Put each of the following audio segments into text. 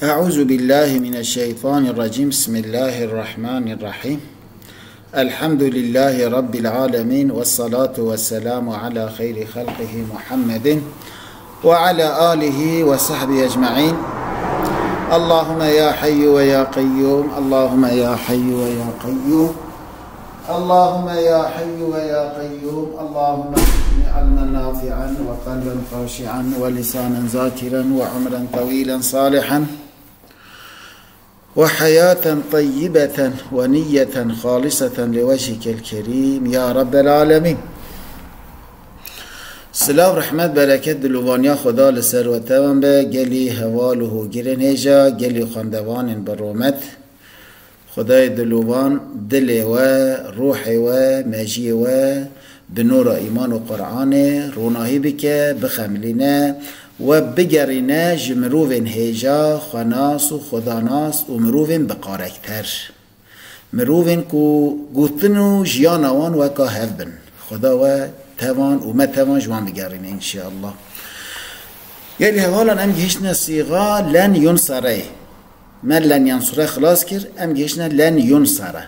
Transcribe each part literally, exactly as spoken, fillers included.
أعوذ بالله من الشيطان الرجيم. بسم الله الرحمن الرحيم. الحمد لله رب العالمين، والصلاة والسلام على خير خلقه محمد وعلى آله وصحبه أجمعين. اللهم يا حي ويا قيوم، اللهم يا حي ويا قيوم، اللهم يا حي ويا قيوم، اللهم ارزقني علما نافعا وقلبا خاشعا ولسانا ذاكرا وعمرا طويلا صالحا وحياة طيبة ونية خالصة لوجهك الكريم يا رب العالمين. Silav, rehmet, bereket, dilovaniya Xweda li ser we tevan be, gelî heval û hogirên hêja, gelî xwendevanên bi romet. Xwedayê dilovan dilê we, ruhê we, mejiyê we bi nora îman û Qur'anê ronahî bike, bixemilîne, we bigerîne ji mirovên hêja, xwenas û xwedanas û mirovên bi karekter. Mirovên ku gotin û jiyana wan weka hev bin. Xweda we tevan û me tevan ji wan bigerîne înşeallah. Gelî hevalan, em gihiştine sîxa len yunsareyê. Me len yansure xilas kir, em gihiştine len yunsare.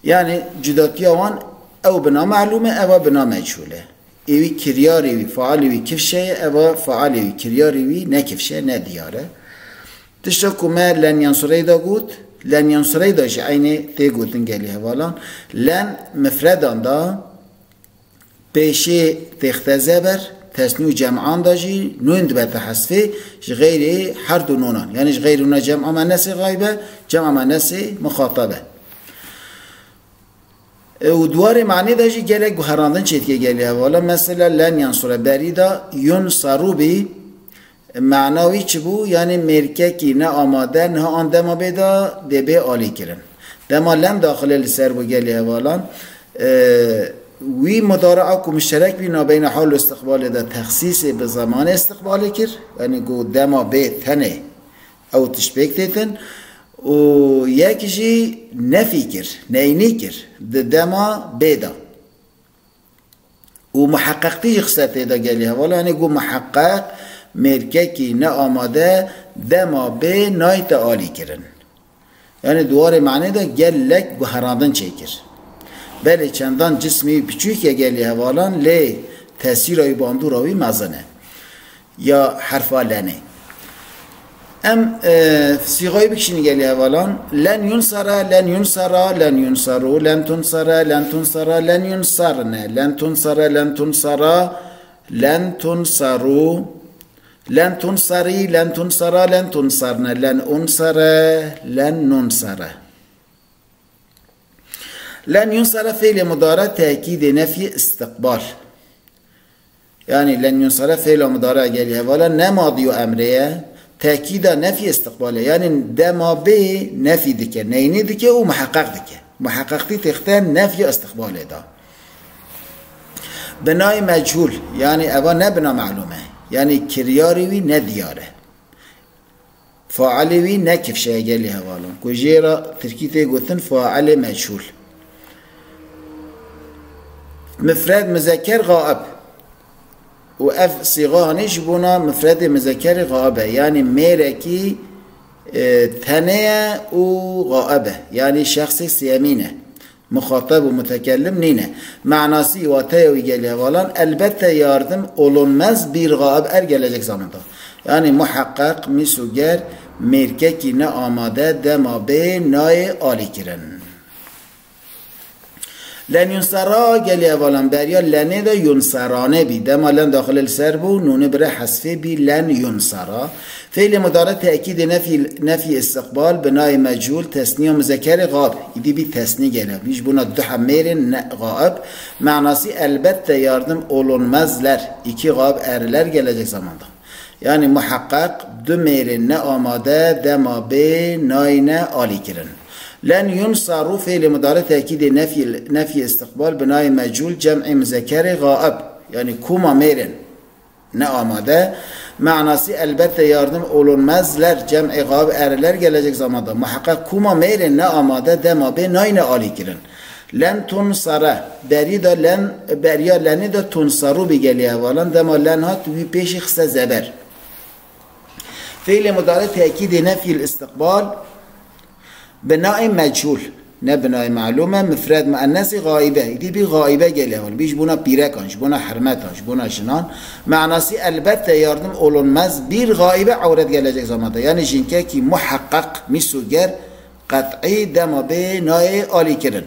Yani cudatiya wan ew bina melûm e, ew bina meçhûl e. Êwî kiryarê wî, faalê wî kifşe ye, ev a faalê wî, kiryarê wî ne kifşe, ne diyar e. Tişta ku me len yansureyda got, len yansureyda jî eynê tê gotin gelî hevalan. Len mifredan da pêşê têxte zeber, tesnî û cem'an da jî nûn dibe te hesfê, ji xeyrê her du nûnan. Yani ji xeyrê nûna cem'a menesê xaybe, cem'a menesê muxatabe. E, û di warê manê de jî gelek guherandin çêdike gelî hevala. Mesela len yansure berî de yunsaru bî, mana wî çi bû? Yani mêrkekî ne amade, niha an dema bê de dê bê alî kirin. Dema len daxilê li ser bû gelî hevalan. E, wî mudaraa ku muşterek bî nabeyna hal û istiqbalê de texsîsê bi zemanê istiqbalê kir. Yani ku dema bê tenê ew tişt pêk têtin û yek jî nefî kir, neynî kir, di dema bê de. Û muheqeqtî jî xise tê de gelî hevala, yani got muheqeq mêrkekî ne amade dema bê nayte alî kirin. Yani di warê manê de gelek guherandin çêkir. Belê çendan cismî piçûk e gelî hevalan, lê tesîra wî, bandora wî mezin e. Ya herfa lenê. Em, e, sîxayî bikişînin gelî hevalan. Len yunsara, len yunsara, len yunsaru, len tunsara, len tunsara, len yunsarne, len tunsara, len tunsara, len tunsaru, len tunsari, len tunsara, len tunsarne, len unsare, len nunsare. Len yunsara fiilê mudare tekîdê nefyê istiqbal. Yani len yunsara fiila mudare gelî hevala ne madî û emrê ye, tekîda nefyê istiqbal e. Yani dema bê nefî dike, neynî dike û muheqeq dike. Muheqeqtî têxte nefya istiqbalê da. Binayê meçhûl, yani eva ne bina melûm e. Yani kiryarê wî ne diyar e. Failê wî ne kifşe ye gelî hevalan. Ku jê re tirkî tê gotin failê meçhûl. Mifred muzeker gaib. Û ev sîxa hanê ji bona mifredê muzekerê gaib e. Yani mêrekî, e, tenê ye û gaib e. Yani şexsê sêyemîn e. Muxatab û mutekellim nîne. Manasî, wateya wî gelî hevalan, elbette yardım olunmaz bir gaib er gelecek zamanda. Yani muheqeq, mîsoger, mêrkekî ne amade dema bê nayê alîkirin. Len yunsara gelî hevalan beriya lenê de yunsarane bî. Dema len daxilê li ser bû, nûnê bire hesfê bî len yunsara. Fiilê mudare tekîdê nefî, nefî istiqbal, binayê mecûl, tesniya muzekerê gab. Îdî bî tesnî gele. Bî ji bona du hemêrên ne gaib. Manasî elbette yardım olunmazlar. İki gaib eriler gelecek zamanda. Yani muheqeq du mêrên ne amade dema bê nayne alîkirin. Len yunsaru fiilê mudare tekîdê nefî, nefî istiqbal, binayê mecûl, cem'ê muzekerê gaib. Yani kuma mêrên ne amade. Manasî elbette yardım olunmazlar, cem'ê gaib eriler gelecek zamanda. Muheqeq kuma mêrên ne amade dema bê nayne alîkirin. Len tunsara, berî de len, beriya lenê de tunsaru bî gelî hevalan, dema len hat wî pêşî xiste zeber. Fiilê mudare tekîdê nefyil istiqbal, binayê meçhûl, ne binayê melûm e, mifred muennesê gaibe, îdî bî gaibe gelê heval, bî ji bona pîrekan, ji bona hermetan, ji bona jinan, manasî elbette yardım olunmaz bir gaibe ewret gelecek zamanda. Yani jinkekî muheqqeq, mîsoger, qet'î dema bê nayê alîkirin.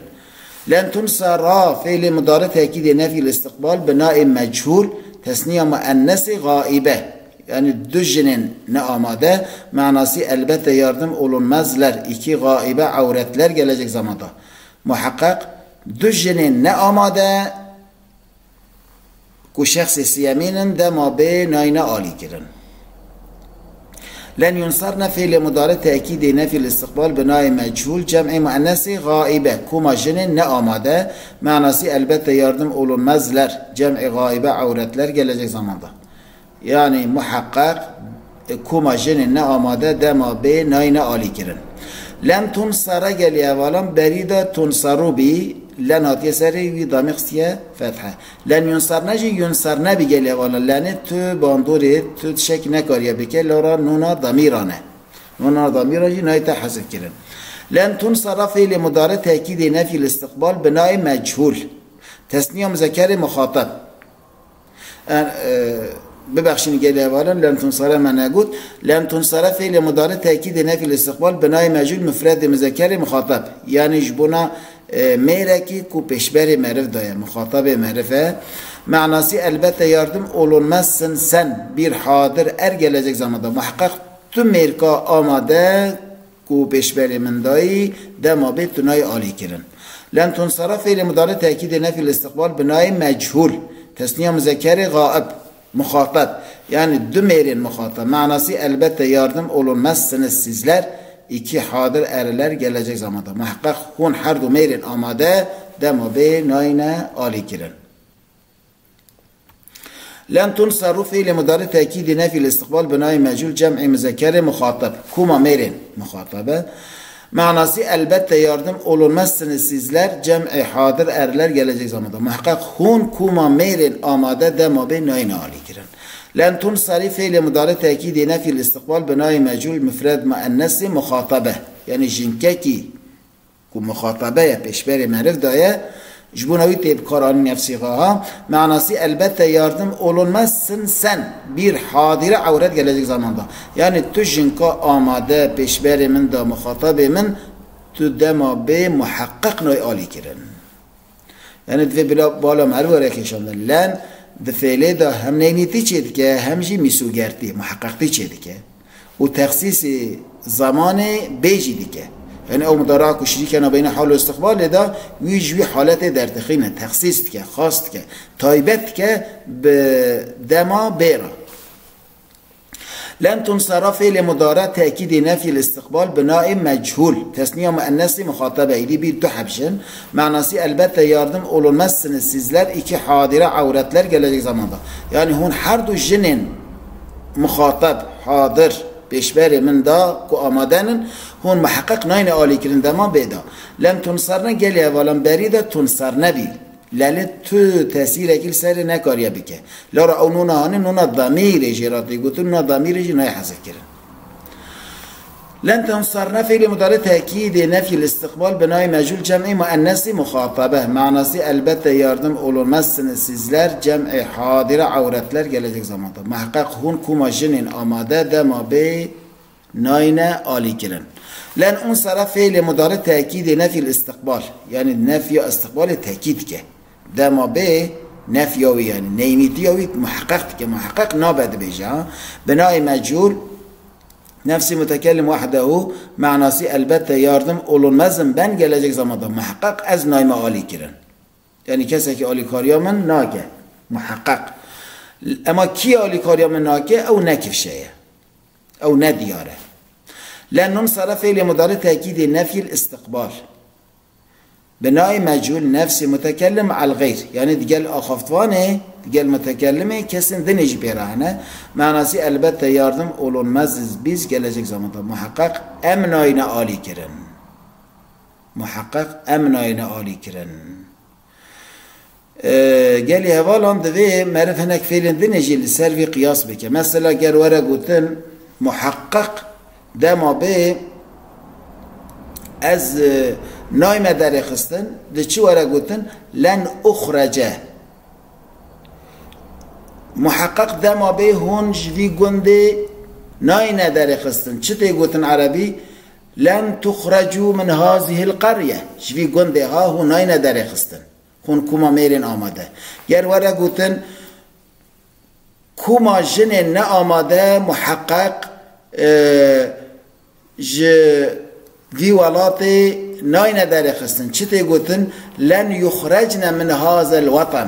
Len tunsara, fiilê mudare tekîdê nefyil istiqbal, binayê meçhûl, tesniya muennesê gaibe. Yani du jinên neamade, manasî elbette yardım olunmazlar, iki gaibe ewretler gelecek zamanda. Muheqqeq, du jinên neamade ku şexsê siyemîn in dema bê nayne alîkirin. Len yunsarne fiilê mudare tekîdê nefyil istiqbal binayê meçhûl cem'ê muennesê gaibe, koma jinên neamade, manasî elbette yardım olunmazlar, cem'ê gaibe ewretler gelecek zamanda. Yani muheqqeq, e, koma jinên neamade dema bê nayne alîkirin. Len tunsara gelê hevalan berî de tunsaru bî, len hatiye serê wî damê xistiye fethe. Len yunsarne jî yunsarne bî gelê hevalan. Lenê tu bandorê tu tişekî nekariye bike, lora nûna damîran e. Nûna damîran jî nayê te hezifkirin. Len tunsara fiilê mudare tekîdê nefyil istiqbal binayê meçhûl. Tesniya muzekerê muxatab. En, e, bibexşîn gelê hevalan, len tunsare me negot. Len tunsare fiilê mudare tekîdê nefyil istiqbal binayê meçhûl mifredê muzekerê muxatab. Yani ji bona, e, mêrekî ku pêşberê meriv de ye, muxatabê meriv e. Manasî elbette yardım olunmazsın sen bir hadir er gelecek zamanda. Muheqqeq tu mêrka amade ku pêşberê min dayî, dema bê tu nayê alîkirin. Len tunsara fiilê mudare tekîdê nefyil istiqbal binayê meçhûl. Tesniya muzekerê gaib. Muxatab. Yani du mêrên muxatab. Manasî elbette yardım olunmazsınız sizler, iki hadir erler gelecek zamanda. Muheqqeq hûn her du mêrên amade dema bê nayne alîkirin. Len tunsaru fiilê mudare tekîdê nefyil istiqbal binayê meçhûl cem'ê muzekerê muxatab. Koma mêrên muxatabe. Manasî elbette yardım olunmazsınız sizler, cem'ê hadir erler gelecek zamanda. Muheqqeq hûn koma mêrên amade dema bê nayne alîkirin. Len tunsari fiilê mudare tekîdê nefyil istiqbal binayê meçhûl mifred muennesê muxatabe. Yani jinkekî ku muxatabe ye, pêşberê meriv de ye, ji bona wî tê bikaranîn ev sîxa ha, manasî elbette yardım olunmazsın sen bir hadire ewret gelecek zamanda. Yani tu jinka amade pêşberê min de muxatabê min, tu dema bê muheqqeq nayê alîkirin. Yani divê bila bala meriv were kêşandin. Len di fêlê de hem neynîtî çêdike, hem jî mîsogertî, muheqqeqtî çêdike. Û texsîsê zemanê bê jî dike. Yani ew mudara ku şirîke nabeyne hal û istiqbalê de wî ji wî haletê derdixîne, texsîs dike, xas dike, taybet dike bi dema bê re. Len tunsara fiilê mudare tekîdê nefyil istiqbal binayê meçhûl. Tesniya muennesê muxatabe, îdî bî du heb jin. Manasî elbette yardım olunmazsınız sizler, iki hadire ewretler gelecek zamanda. Yani hûn her du jinên muxatab, hadir, pêşberê min da ku amade nin, hûn muheqqeq nayne alîkirin dema bê da. Len tunsarne gelê hevalan berî de tunsarne bî. Lelê tu tesîrekî li serê nekariye bike. Lora ew nûna hanê nûna damîrê jê re tê gotin, nûna damîrê jî nayê hezirkirin. Len tunsarne fiilê mudare tekîdê nefyil istiqbal binayê meçhûl cem'ê muennesê muxatabe. Manasî elbette yardım olunmazsınız sizler, cem'ê hadire ewretler gelecek zamanda. Muheqqeq hûn koma jinên amade dema bê nayne alîkirin. Len unsara fiilê mudare tekîdê nefyil istiqbal. Yani nefya istiqbalê tekîd dike. Dema bê nefya wî yani neynîtiya wî muheqqeq dike. Muheqqeq nabe dibêje ha. Binayê meçhûl nefsî mutekellim wahdehu manasî elbette yardım olunmazım ben gelecek zamanda. Muheqqeq ez nayme alîkirin. Yani kesekî alîkariya min nake. Muheqqeq. Ema kî alîkariya min nake, ew ne kifşe ye. Ew ne diyar e. Len nun sara fiilê mudare tekîdê nefyil istiqbal. Binayê meçhûl nefsê mutekellim el xeyr. Yani digel axaftvanê, digel mutekellimê kesên dinê jî pê re hene. Manasî elbette yardım olunmazız biz gelecek zamanda. Muheqqeq em nayne alîkirin. Muheqqeq em nayne alîkirin. E, gelî hevalan divê meriv hinek fêlên dinê jî li ser vî qiyas bike. Mesela ger were gotin, Muheqeq dema bê ez, e, nayme derê xistin, di çi were gotin? Len uxrece. Muheqeq dema bê hûn ji vî gundê nayne derê xistin. Çi tê gotin erebî? Len tuxrecû min hazihil qarye. Ji vî gundê ha hûn nayne derê xistin. Hûn kûma mêrên amade. Ger were gotin, kûma jinên ne amade, muheqeq, e, ji vî welatê nayne derê xistin. Çi tê gotin? Len yuxrecne min hazel weten.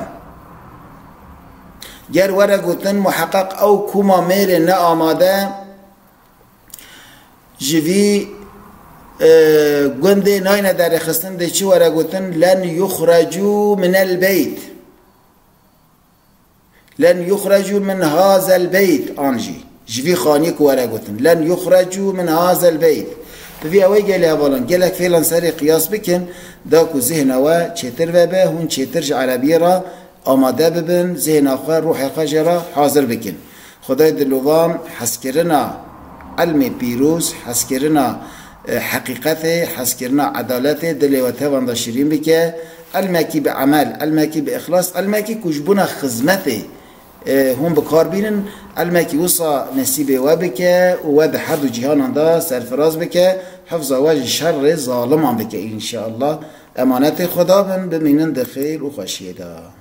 Ger were gotin, muheqeq ew kûma mêrên ne amade ji vî, e, gundê nayne derê xistin, dê çi were gotin? Len yuxrecû minel beyt. Len yuxrecû min hazel beyt, an jî ji vî xaniyê ku were gotin. Len yuxrecû min hazel beyt. Bi vî ewê gelê hevalan, gelek fêlan serê qiyas bikin, da ku zihna we çêtir vebe, hûn çêtir ji erebiyê re amade bibin, zihna xwe, ruhê xwe jê re hazir bikin. Xwedayê dilovan hezkirina ilmê pîroz, hezkirina, e, heqîqetê, hezkirina edaletê dilê we tevan de şirîn bike. Ilmekî bi emel, ilmekî bi îxlas, ilmekî ku ji bona xizmetê, e, hûn bi kar bînin, ilmekî wisa nesîbê we bike û we di her du cîhanan de serfiraz bike, hifza we ji şerê zaliman bike înşeallah. Emanetê Xweda bin, bimînin di xêr û xweşiyê de.